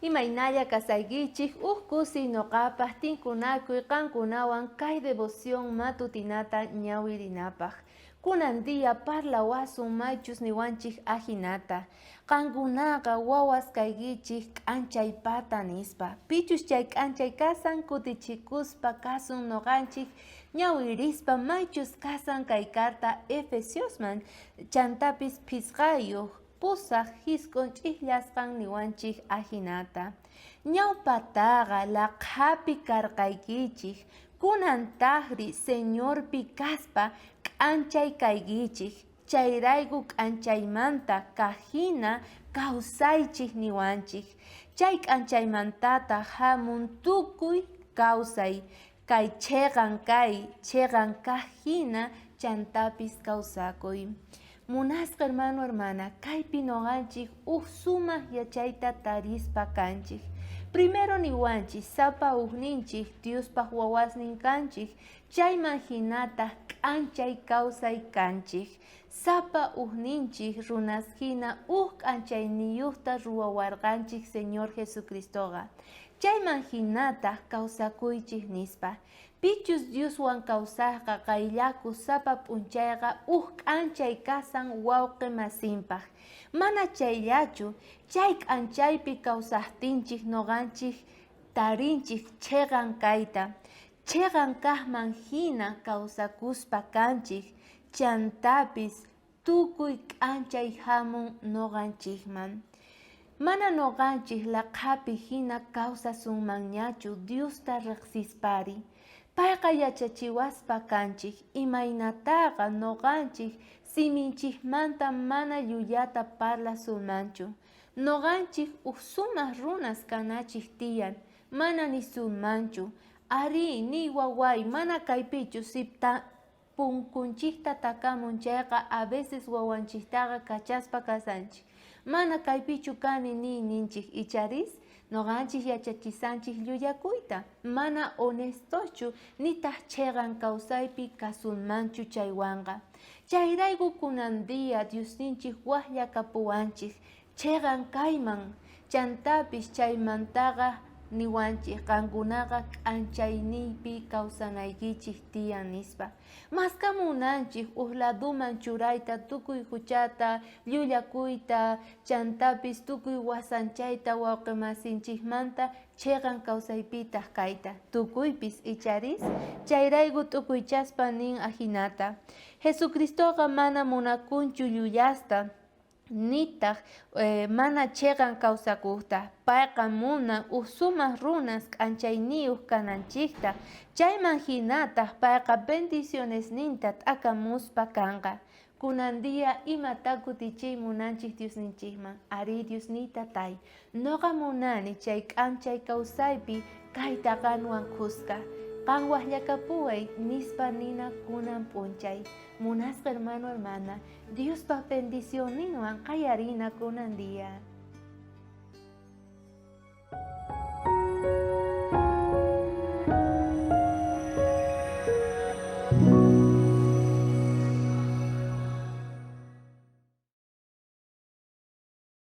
Imaynalla kasaykichik uj kusiy noqapaj tinkunakuy qankunawan kay devoción matutinata ñawirinapaj. Kunan día parlawasun maychus niwanchik ajinata. Qankunaqa wawas kaykichik k'anchaypata nispa. Pichus chay k'anchay kasan kutichikuspa kasun noqanchik ñawirispa maychus kasan kay carta Efesiosman chantapis phisqayuj pusaj jisq'on ch'ijllasqan niwanchej ajinata, Ñawpataqa laqhapi karqaykichej, kunantajri Señorpi kaspa k'anchay kaykichej, chayrayku k'anchaymanta kaj jina kawsaychej niwanchej. Chay k'anchaymantataj jamun tukuy kawsay, kay cheqan kay, cheqan kaj jina chantapis kawsakuy. Munasqa hermano, hermana, kaypi noqanchej uj sumaj yachayta tarispa kanchej. Primero niwanchej sapa ujninchej Diospaj wawasnin kanchej, chayman jinataj k'anchay kawsay kanchej. Sapa ujninchej runas jina uj k'anchayniyojta ruwawarqanchej Señor Jesucristoqa. Chayman jinataj kawsakuychej, nispa. Pichus Dioswan kawsajqa qayllaku sapa p'unchayqa uj k'anchay kasan wawqe masinpaj. Mana chayllachu, chay k'anchaypi kawsajtinchej noqanchej tarinchej cheqan kayta. Cheqan kajman jina kawsakuspa kanchej, chantapis Tukuy k'anchay jamun noqanchejman. Mana noqanchej laqhapi jina kawsasunmanñachu Diosta rejsispari. Payqa yachachiwaspa kanchej imaynataqa noqanchej siminchejmanta mana llullata parlasunmanchu. Noqanchej uj sumaj runas kanachej tiyan, mana nisunmanchu, Arí, niy waway, mana kaypichu sipta Punkunchikta takamun chayqa a veces wawanchiktaqa kachaspa kasanchik. Mana kaypichu kani niy ninchik icharis? Noqanchik yachachisanchik llullakuyta, mana honestochu nitaq cheqan kawsaypi kasunmanchu chaywanqa. Chayrayku kunan día Diosninchik wajllakapuwanchik Cheqan kayman, chantapis chaymantaqa niwanchej qankunaqa k'anchayniypi kawsanaykichej tiyan, nispa. Mask'a munanchej uj ladoman churayta tukuy juchata, llullakuyta, chantapis tukuy wasanchayta wawqemasinchejmanta cheqan kawsaypitaj kayta. Tukuypis, icharis? Chayrayku t'ukuychaspa nin ajinata, Jesucristoqa mana munakunchu llullasta. Nitaj mana cheqan kawsakojta. Payqa munan uj sumaj runas k'anchayniyoj kananchejta. Chayman jinataj payqa bendicionesninta t'akamuspa kanqa. Kunan día imatá kutichiy munanchej Diosninchejman? Arí, Diosniy Tatay, noqa munani chay k'anchay kawsaypi kayta qanwan khuska. Qan wajllakapuway, nispa nina kunan p'unchay. Munasqa hermano, hermana, Diospa bendicionninwan qayarina kunan día.